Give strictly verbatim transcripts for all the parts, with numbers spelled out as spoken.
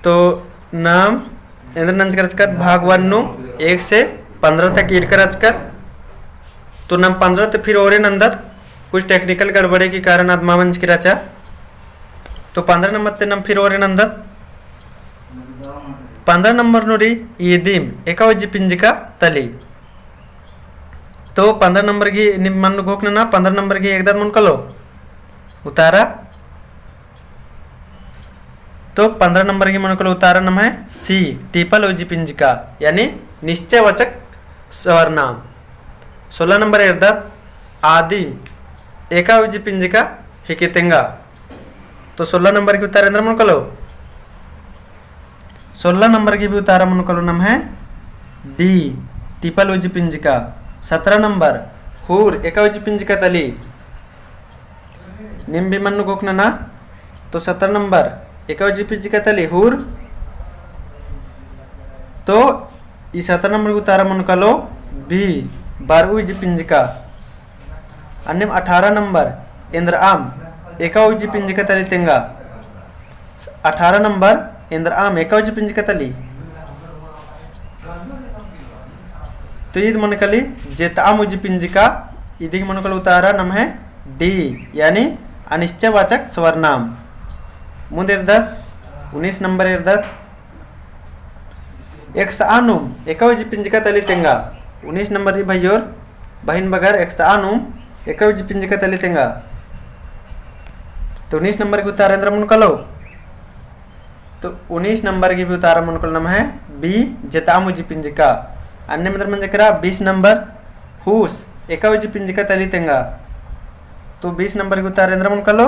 तो नाम एन्देर नंजकर रहचकत भाग one नू एक से पन्द्रह तक ईरकर रहचकत। तो नाम पन्द्रह ते फिर ओरे नन्दत, कुछ technical गड़बड़ी के कारण अदमा मंजकी रहचा। तो पन्द्रह नंबर ते नाम फिर ओरे नन्दत। पन्द्रह नंबर नू रई ईदिम एका उज्जी पिंजका तली। तो पन्द्रह नंबर गही निम मन्न घोखना ना, पन्द्रह नंबर गही एकदा मनो कालो उतारा। तो पन्द्रह नंबर गही मनो कालो उतारा नम्है C, टिपल उज्जी पिंजका, यानी निश्चयवाचक सर्वनाम। सोलह नंबर एरदत, आदिम एका उज्जी पिंजका हिकी तेंगा। तो सोलह नंबर गही उतारा एन्दरा मनो कालो? सोलह नंबर गही भी उतारा मनो कालो नम्है D, टिपल उज्जी पिंजका। सत्रह नंबर, हूर एका उज्जी पिंजका तली। निम भी मन्न घोखना ना, तो सत्रह नंबर एका उज्जी पिंजका तली हूर। तो ई सत्रह नंबर गही उतारा मनो कालो B, बरऊ उज्जी पिंजका। अन्नेम अठारह नंबर एन्दरआम एका उज्जी पिंजका तली तेंगा। अठारह नंबर एन्दरआम एका उज्जी पिंजका तली। तो ईद मनो काली जेतआम उज्जी पिंजका, ईद गही मनो कालो उतारा नम्है D, यानी अनिश्चयवाचक सर्वनाम। मुन्द एरदत, उन्नीस नंबर एरदत, एकसआनुम एका उज्जी पिंजका तली तेंगा। उन्नीस नंबर रई भइयोर, बहिन बगर एकसआनुम एका उज्जी पिंजका तली तेंगा। तो उन्नीस नंबर गही उतारा एन्दरा मनो कालो? तो उन्नीस नंबर गही भी उतारा मनो कालो नम्है B, जेतआम उज्जी पिंजका। अन्नेम एन्दरा मंजा केरा बीस नंबर, हूस एका उज्जी पिंजका तली तेंगा। तो बीस नंबर गही उतारा एन्दरा मनो कालो?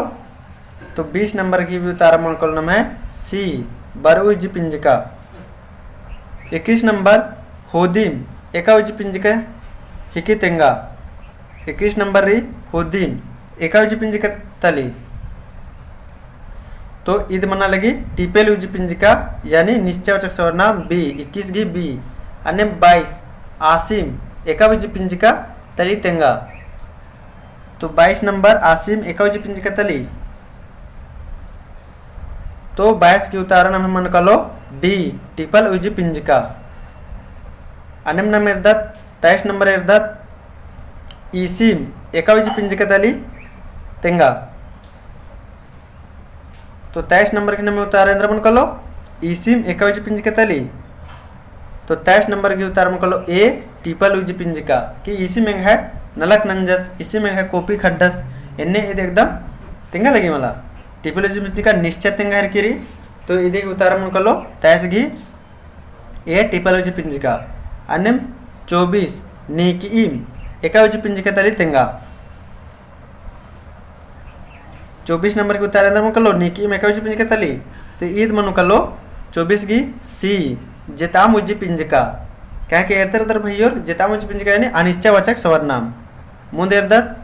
तो बीस नंबर गही भी उतारा मनो कालो नम्है C, बरऊ उज्जी पिंजका। इक्कीस नंबर, होदिम एका उज्जी पिंजका हिकी तेंगा। इक्कीस नंबर रई होदिम एका उज्जी पिंजका तली। तो ईद मना लगी टिपल उज्जी पिंजका, यानी निश्चयवाचक सर्वनाम B, इक्कीस गही B। अन्नेम बाईस, आसिम एका उज्जी पिंजका तली तेंगा। तो बाईस नंबर आसिम एका उज्जी पिंजका तली। तो बाईस गही उतारा नम्है मनो कालो D, टिपल उज्जी पिंजका। अन्नेम नाम एरदत, तेईस नंबर एरदत, ईसिम एका उज्जी पिंजका तली तेंगा। तो तेईस नंबर गही नम्है उतारा एन्दरा मनो कालो, ईसिम एका उज्जी पिंजका तली। तो तेईस नंबर गही उतारा मनो कालो A, टिपल उज्जी पिंजका, कि ईसिम एंग्है नलख नंजस, ईसिम एंग्है कोपी खड्डस, एन्ने ईद एकदम तेंगा लगी मला। टिपल उज्जी पिंजका निश्चय तेंगा हेरकी रई, तो ईद गही उतारा मनो कालो तेईस गही A, टिपल उज्जी पिंजका। अन्नेम चौबीस, नीकईम एका उज्जी पिंजका तली तेंगा। चौबीस नंबर गही उतारा एन्दरा मनो कालो, नीकईम एका उज्जी पिंजका तली। तो ईद मनो कालो चौबीस गही C, जेतआम उज्जी पिंजका। काहे कि एरदर एरदर भइयोर जेतआम उज्जी पिंजका यानी अनिश्चयवाचक सर्वनाम। मुन्द एरदत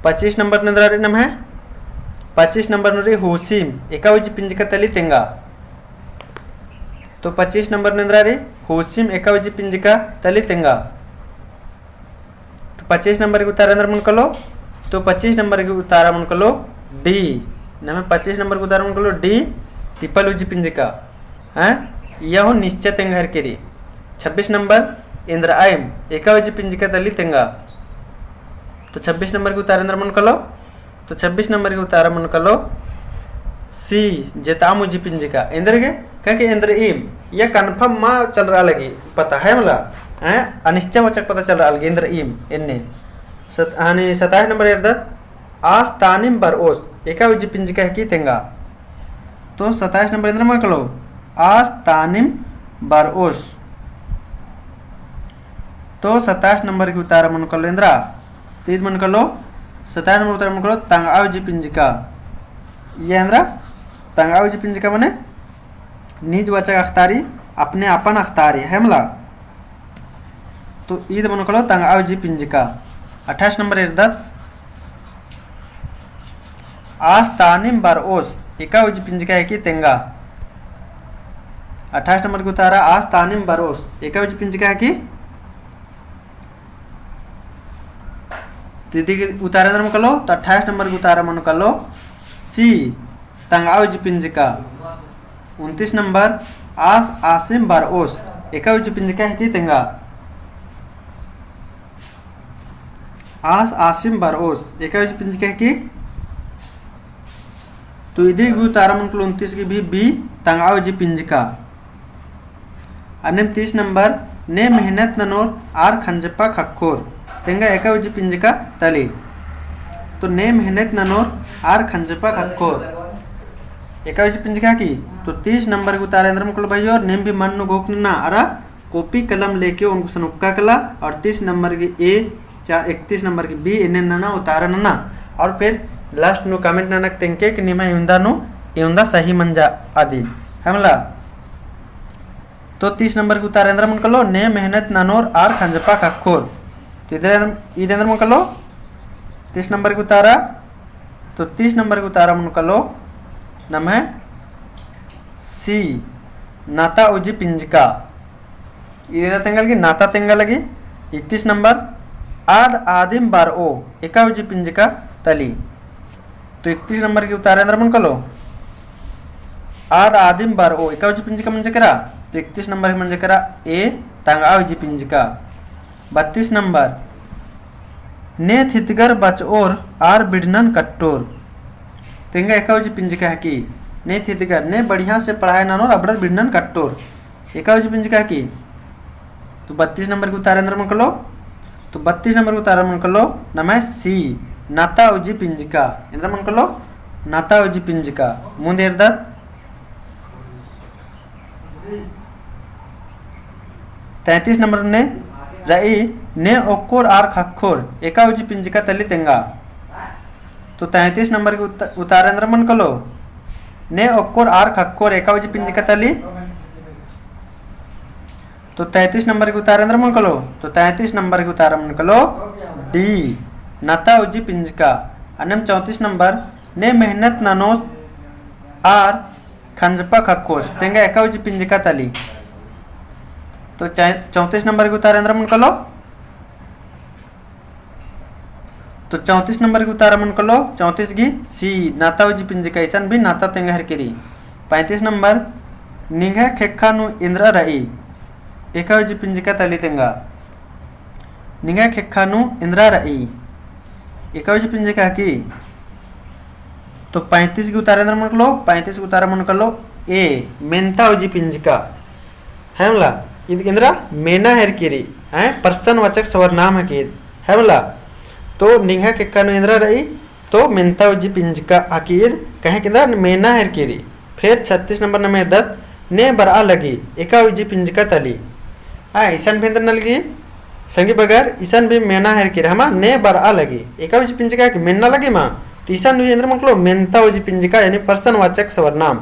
पच्चीस नंबर नू एन्दरा रई नम्है, पच्चीस नंबर नू रई होसिम एका उज्जी पिंजका तली तेंगा। तो पच्चीस नंबर नू एन्दरा रई होसिम एका उज्जी पिंजका तली तेंगा। तो पच्चीस नंबर गही उतारा एन्दरा मनो कालो, तो पच्चीस नंबर गही उतारा मनो कालो D। नम्है पच्चीस नंबर गही उतारा मनो कालो D, टिपल उज्जी पिंजका। हैं? इया हूँ निश्चय तेंगा हेरकी रई। छब्बीस नंबर, एन्दरआम एका उज्जी पिंजका तली तेंगा। तो छब्बीस नंबर गही उतारा एन्दरा मनो कालो, तो छब्बीस नंबर गही उतारा मनो कालो C, जेतआम उज्जी पिंजका। एन्देरगे, काहे कि एन्दरईम, या confirm मा चलरआ लगी, पता है मला, हैं? अनिश्चयवाचक पता चलरआ लगी, एन्दरईम, एन्ने। सत-, हानी सताईस नंबर एरदत, आस तानिम बरओस, एका उज्जी पिंजका हिकी तेंगा। तो सताईस नंबर एन्दरा मनो कालो, आस तानिम बरओस। तो सताईस नंबर गही उतारा मनो कालो एन्दरा, तो ईद मनो कालो, सताईस नंबर उतारा मनो कालो, तंगआ उज्जी पिंजका। इया एन्दरा, तंगआ उज्जी पिंजका मने निजवाचक अख़तारी, अपने अपन अख़तारी, है मला। तो ईद मनो कालो, तंगआ उज्जी पिंजका। अट्ठाईस नंबर एरदत, आस तानिम बरओस, एका उज्जी पिंजका हिकी तेंगा। अट्ठाईस नंबर गही उतारा, आस तानिम बरओस, एका उज्जी पिंजका हिकी। दीदी गे उतारा एन्दरा मनो कालो, तो अट्ठाईस नंबर गे उतारा मनो कालो C, तंगआ उजी पिंजका। उनतीस नंबर, आस आसिम बरओस, एका उजी पिंजका हिकी तेंगा। आस आसिम बरओस, एका उजी पिंजका हिकी। तो इदी गे उतारा मनो कालो उनतीस गे भी B, तंगआ उजी पिंजका। अन्नेम तीस नंबर, ने मेहनत ननोर आर खंजपा खक्खोर। तेंगा एका उजी पिंजका तली। तो ने मेहनत ननोर आर खंजपा खक्खोर। एका उजी पिंजका की। तो तीस नंबर गे उतारा एन्दरा मनो कालो भाई, और नेम भी मन नू घोख नना, अरा कॉपी कलम लेके ओन गुसन उक्का कला, और तीस नंबर गे A, चा इकतीस नंबर गे B, एन्ने नना, उतारा नना, और फिर last नू comment नना तेंगके कि निम्है एवंदा नू, एवंदा सही मंजा अदी। है मला? तो तीस नंबर गे उतारा एन्दरा मनो कालो, ने मेहनत ननोर आर खंजपा खक्खोर। तो इदे, इदे एन्दरा मनो कालो, तीस नंबर गे उतारा, तो तीस नंबर गे उतारा मनो कालो, नम्है C, नता उजी पिंजका। इदे तेंगा लगी, नता तेंगा लगी। इकतीस नंबर, आद आदिम बरओ, एका उजी पिंजका तली। तो इकतीस नंबर गे उतारा एन्दरा मनो कालो, आद आदिम बरओ, एका उजी पिंजका मंजा केरा। तो इकतीस नंबर गे मंजा केरा A, तंगआ उजी पिंजका। बत्तीस नंबर, ने थितगर बचओर आर बिड़नन कट्टोर। तेंगा एका उजी पिंजका हिकी। ने थितगर, ने बढ़िया से पढ़ाई ननोर अबड़र बिड़नन कट्टोर। एका उजी पिंजका हिकी। तो बत्तीस नंबर गे उतारा एन्दरा मनो कालो। तो बत्तीस नंबर गे उतारा मनो कालो, नम्है C, नता उजी पिंजका। एन्दरा मनो कालो, नता उजी पिंजका। मुन्द एरदत। तैंतीस नंबर नू रई, ने ओक्कोर आर खक्खोर, एका उजी पिंजका तली तेंगा। तो तैंतीस नंबर गे उत-, उतारा एन्दरा मनो कालो, ने ओक्कोर आर खक्खोर, एका उजी पिंजका तली। तो तैंतीस नंबर गे उतारा एन्दरा मनो कालो, तो तैंतीस नंबर गे उतारा मनो कालो D, नता उजी पिंजका। अन्नेम चौंतीस नंबर, ने मेहनत ननोस आर खंजपा खक्खोस, तेंगा एका उजी पिंजका तली। तो चै-, चौंतीस नंबर गे उतारा एन्दरा मनो कालो। तो चौंतीस नंबर गे उतारा मनो कालो, चौंतीस गे C, नता उजी पिंजका, इसन भी नता तेंगा हेरकेरी। पैंतीस नंबर, निंग्है खेक्खा नू एन्दरा रई, एका उजी पिंजका तली तेंगा। निंग्है खेक्खा नू एन्दरा रई, एका उजी पिंजका हिकी। तो पैंतीस गे उतारा एन्दरा मनो कालो, पैंतीस गे उतारा मनो कालो A, मेन्ता उजी पिंजका। है मला, ईद एन्दरा मेना हेरकेरी, हैं, प्रश्नवाचक सर्वनाम हिकी ईद, है मला। तो निंग्है खेक्खा नू एन्दरा रई, तो मेन्ता उजी पिंजका हिकी ईद, कहे कि एन्दरा मेना हेरकेरी। फिर छत्तीस नंबर नू एरदत, ने बरआ लगी, एका उजी पिंजका तली। हाँ, इसन भी एन्दरा नलगी, संगी बगर, इसन भी मेना हेरकेरी, हमा, ने बरआ लगी, एका उजी पिंजका हिकी, मेना लगी मा, तो इसन भी एन्दरा मनो कालो, मेन्ता उजी पिंजका, यानी प्रश्नवाचक सर्वनाम।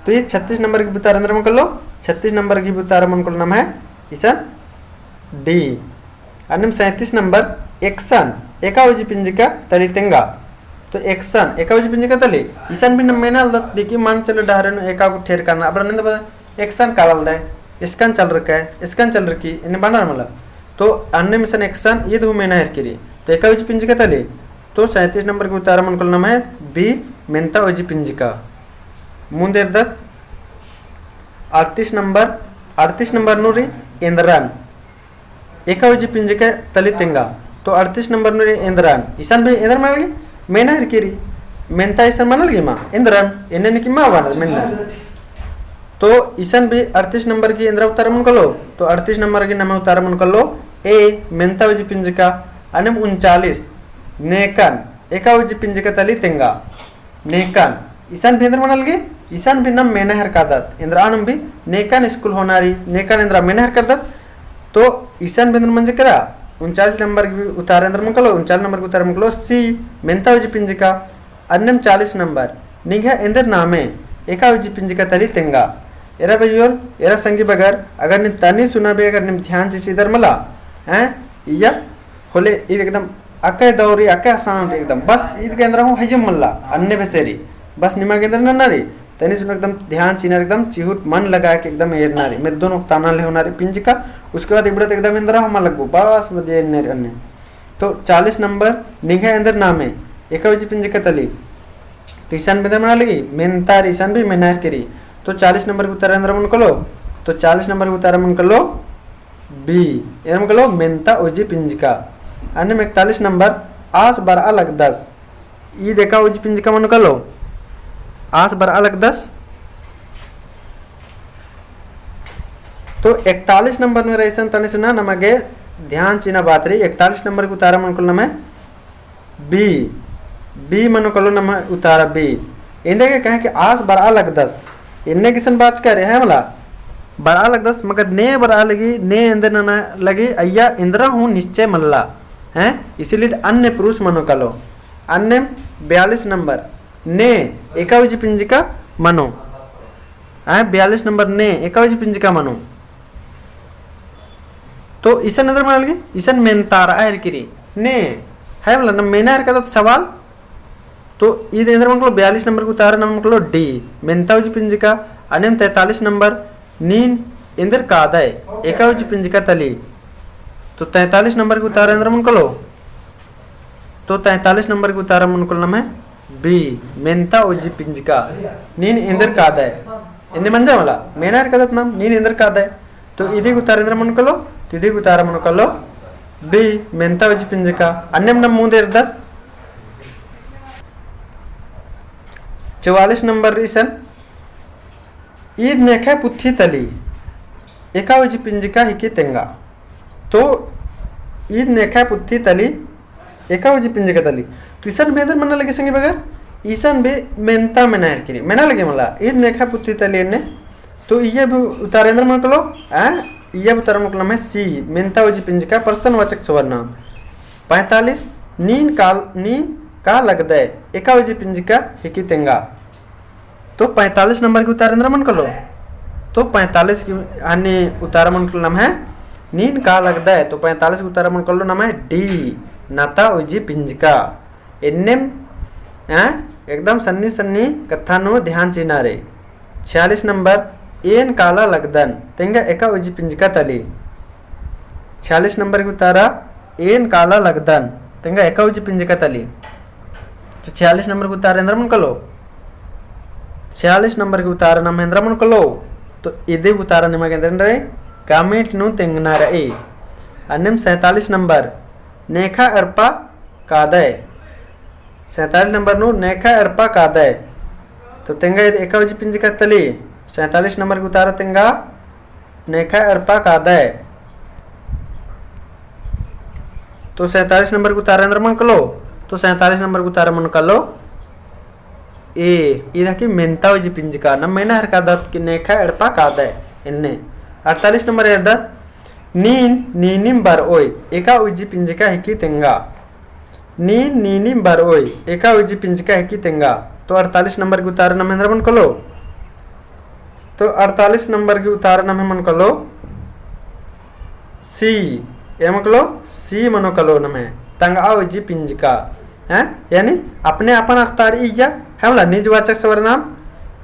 तो ईद छत्तीस नंबर गे उतारा एन्दरा मनो कालो, छत्तीस नंबर गे उतारा मनो कालो नम्है इसन D। अन्नेम सैंतीस नंबर, एकसन, एका उजी पिंजका तली तेंगा। तो एकसन, एका उजी पिंजका तली, इसन भी नम मेना लगदत, देखी मान चलो डहरे नू एका गुट्ठी हेरकन, अबड़ा निंदा बा, एकसन काला लगदय, एकसन चल रखा है, एकसन चल रखी, एन्ने बअनर मला। तो अन्नेम इसन एकसन, ईद हूँ मेना हेरकेरी। तो एका उजी पिंजका तली, तो सैंतीस नंबर गे उतारा मनो कालो नम्है B, मेन्ता उजी पिंजका। मुन्द एरदत अड़तीस नंबर, अड़तीस नंबर नू रई एन्दरन। एका उजी पिंजका तली तेंगा। तो अड़तीस नंबर नू रई एन्दरन। इसन भी एन्दरन मना लगी, मेना हेरकेरी। मेन्ता इसन मना लगी मा, एन्दरन। एन्ने निकी मा बअनर, मेना। तो इसन भी अड़तीस नंबर गे एन्दरा उतारा मनो कालो। तो अड़तीस नंबर गे नम्है उतारा मनो कालो A, मेन्ता उजी पिंजका। अन्नेम उनचालीस, नेकन, एका उजी पिंजका तली तेंगा। नेकन, इसन भी एन्दरन मना लगी, इसन भी नम मेना हेरकादत। एन्दरा आनुम भी नेकन स्कूल होअना रई, नेकन एन्दरा मेना हेरकादत। तो इसन भी एन्दरन मंजा केरा, उनचालीस नंबर गे उतारा एन्दरन मनो कालो, उनचालीस नंबर गे उतारा मनो कालो C, मेन्ता उजी पिंजका। अन्नेम चालीस नंबर, निंग्है एन्देर नामे, एका उजी पिंजका तली तेंगा। एरा भइयोर, एरा संगी बगर, अगर नीन तनी सुना भी, अगर नीम ध्यान चिचिदर मला, हैं, इया होले ईद एकदम अक्के दौरी, अक्के आसान रई एकदम। बस ईद गे एन्दरा हूँ हजम मल्ला, अन्ने बेसे रई। बस निमा गे एन्दरा नन्ना रई। तनी सुन एकदम ध्यान चिअना रई, एकदम चिहुट मन लगा के एकदम एरना रई। मेद्दोन ओक्ताना ले होना रई पिंजका। उसके बाद इबड़ा ती एकदम एन्दरा हूँ मल लग्गो। बस बदिया एन्ने रई अन्ने। तो चालीस नंबर निंग्है एन्देर नामे, एका उजी पिंजका तली। तो इसन भी एन्देर मना लगी, मेन्ता रई, इसन भी मेना हेरकी रई। तो चालीस नंबर गही उतारा एन्देर मनो कालो, तो चालीस नंबर गही उतारा मनो कालो B, एन्देर मनो कालो मेन्ता उजी पिंजका। अन्नेम एकतालीस नंबर आस बरआ लगदस। ईद एका उजी पिंजका मनो कालो, आस बरआ लगदस। तो एकतालीस नंबर नू रई इसन तनी सुना नमा गे ध्यान चिअना बात रई। एकतालीस नंबर गही उतारा मनो कालो नम्है B, B मनो कालो नम्है उतारा B। एन्ने गे कहे कि आस बरआ लगदस। एन्ने गे इसन बाचका रई, है मला? बरआ लगदस, मगर ने बरआ लगी, ने एन्देर नना लगी, अइय्या एन्दरा हूँ निश्चय मल्ला। हैं? इसीलिए अन्य पुरुष मनो कालो। अन्नेम बयालीस नंबर, ने एका उजी पिंजका मनो। हैं? बयालीस नंबर ने एका उजी पिंजका मनो। तो इसन एन्देर मना लगी, इसन मेन्ता रआ हेरकी रई। ने, है मला, नम मेना हेरकादत सवाल। तो ईद एन्देर मनो कालो, बयालीस नंबर गही उतारा नम मनो कालो D, मेन्ता उजी पिंजका। अन्नेम तैंतालीस नंबर, नीन एन्देर कादय, एका उजी पिंजका तली। तो तैंतालीस नंबर गही उतारा एन्देर मनो कालो, तो तैंतालीस नंबर गही उतारा मनो कालो नम्है B, मेन्ता उजी पिंजका। नीन एन्देर कादय। एन्ने मंजा मला, मेना हेरकादत नाम, नीन एन्देर कादय। तो इदी गही उतारा एन्देर मनो कालो, तो इदी गही उतारा मनो कालो B, मेन्ता उजी पिंजका। अन्नेम नम मुन्द एरदत। चवालीस नंबर रई इसन, ईद नेखय पुथी तली एका उजी पिंजका हिकी तेंगा। तो ईद नेखय पुथी तली एका उजी पिंजका तली। तो इसन भी एन्देर मना लगी संगी बगर, इसन भी मेन्ता मेना हेरकी रई। मेना लगी मला, ईद नेखय पुथी तली एन्ने। तो इय्या भी उतारा एन्देर मनो कालो, आ? इय्या भी उतारा मनो कालो नम्है C, मेन्ता उजी पिंजका, प्रश्नवाचक सर्वनाम। पैंतालीस, नीन का, नीन का लगदय, एका उजी पिंजका हिकी तेंगा। तो पैंतालीस नंबर गही उतारा एन्देर मनो कालो। तो पैंतालीस गही, अन्ने उतारा मनो कालो नम्है, नीन का लगदय। तो पैंतालीस गही उतारा मनो कालो नम्है D, नता उजी पिंजका। एन्नेम, हैं, एकदम सन्नी सन्नी कत्था नू ध्यान चिअना रई। छियालीस नंबर, एन काला लगदन, तेंगा एका उजी पिंजका तली। छियालीस नंबर गही उतारा, एन काला लगदन, तेंगा एका उजी पिंजका तली। तो छियालीस नंबर गही उतारा एन्देर मनो कालो, छियालीस नंबर गही उतारा नम्है एन्देर मनो कालो। तो इदी गही उतारा निमा गे एन्देर रई, comment नू तेंगना रई। अन्नेम सैंतालीस नंबर, नेखा एड़पा कादय। सैंतालीस नंबर नू नेखा एड़पा कादय। तो तेंगा ईद एका उजी पिंजका तली। सैंतालीस नंबर गही उतारा तेंगा नेखा एड़पा कादय। तो सैंतालीस नंबर गही उतारा एन्देर मनो कालो। तो सैंतालीस नंबर गही उतारा मनो कालो A, ईद हिकी मेन्ता उजी पिंजका। नम मेना हेरकादत कि नेखा एड़पा कादय। एन्ने अड़तालीस नंबर एरदत, नीन नीनिम बरओय, एका उजी पिंजका हिकी तेंगा। नीन नीनिम बरओय, एका उजी पिंजका हिकी तेंगा। तो अड़तालीस नंबर गही उतारा नम्है एन्देर मनो कालो। तो अड़तालीस नंबर गही उतारा नम्है मनो कालो C, एन्देर मनो कालो C मनो कालो नम्है, तंगआ उजी पिंजका। हैं? यानी अपने आपन अख़तारई इय्या, है मला, निजवाचक सर्वनाम।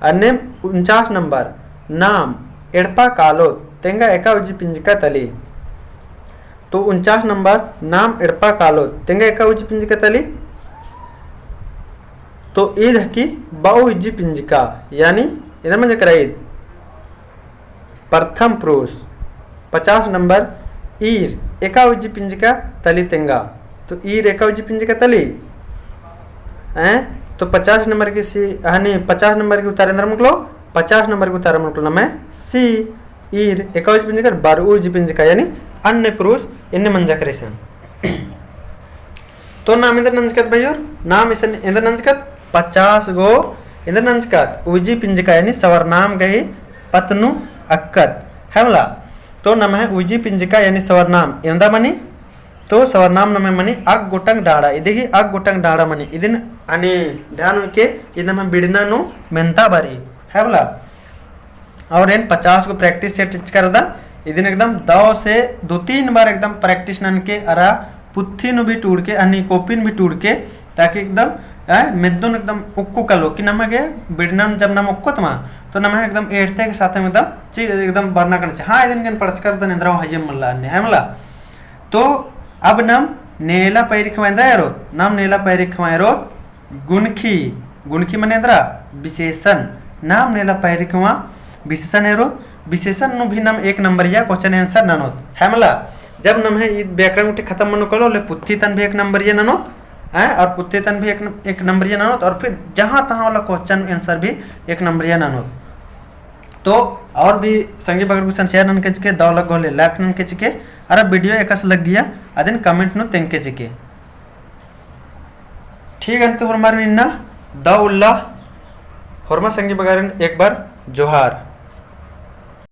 अन्नेम उनचास नंबर, नाम एड़पा कालोत, तेंगा एका उजी पिंजका तली। तो उनचास नंबर, नाम एड़पा कालोत, तेंगा एका उजी पिंजका तली। तो ईद हिकी बऊ उजी पिंजका, यानी एन्देर मंजका रई ईद प्रथम पुरुष। पचास नंबर, ईर एका उजी पिंजका तली तेंगा। तो ईर एका उजी पिंजका तली। हैं? तो पचास नंबर गही C, हनी पचास नंबर गही उतारा एन्देर मनो कालो, पचास नंबर गही उतारा मनो कालो नम्है C, ईर एका उजी पिंजका, बरऊ उजी पिंजका, यानी अन्य पुरुष एन्ने मंजका रई इसन। तो नाम एन्देर नंजकत भइयोर, नाम इसन एन्देर नंजकत, पचास गो एन्देर नंजकत, उजी पिंजका यानी सर्वनाम गही पत्त नू अक्कत, है मला। तो नम्है उजी पिंजका यानी सर्वनाम एवंदा मनी, तो सर्वनाम नम्है मनी अक गोटंग डाड़ा, इदी गही अक गोटंग डाड़ा मनी, इदिन हनी ध्यान उइके, इदिन नम्है बिड़ना नू मेन्ता बरई, है मला। और एन पचास गो practice set चिच्चका रअदन, इदिन एकदम दव से दो तीन बार एकदम practice ननके अरा पुथी नू भी टूड़के, अन्नी copy नू भी टूड़के, ताकि एकदम, ए, मेद्दोन एकदम उक्कु कालो, कि नम्है गे बिड़ना नू जब नम उक्कोत मा, तो नम्है एकदम एड़ते के साथ में एकदम चीज एकदम बरना करना चाहिए। हाँ, इदिन के एन पढ़चका रअदन एन्दरा हूँ हइयम मल्ला अन्ने, है मला। तो अब नम नेला पैरिखवा एन्दरा एरोत, नाम नेला पैरिखवा एरोत गुनखी, गुनखी मने एन्दरा विशेषण, नाम नेला पैरिखवा विशेषण एरोत, विशेषण नू भी नाम एक नंबरिया question answer ननोत। है मला, जब नम्है ई व्याकरण गुट्ठी खतम मनो कलो, ले पुथी तन भी एक नंबरिया ननोत, हैं, और पुथी तन भी एक न-, एक नंबरिया ननोत, और फिर जहाँ तहाँ वाला question answer भी एक नंबरिया ननोत। तो और भी संगी बगर गुसन share ननके चिके, दव लग्गो होले like ननके चिके, अरा video एकासे लग्गिया अदिन comment नू तेंगके चिके। ठीक अन्ते होरमारिन इन्ना दव उल्ला, होरमा संगी बगारिन एक बार जोहार।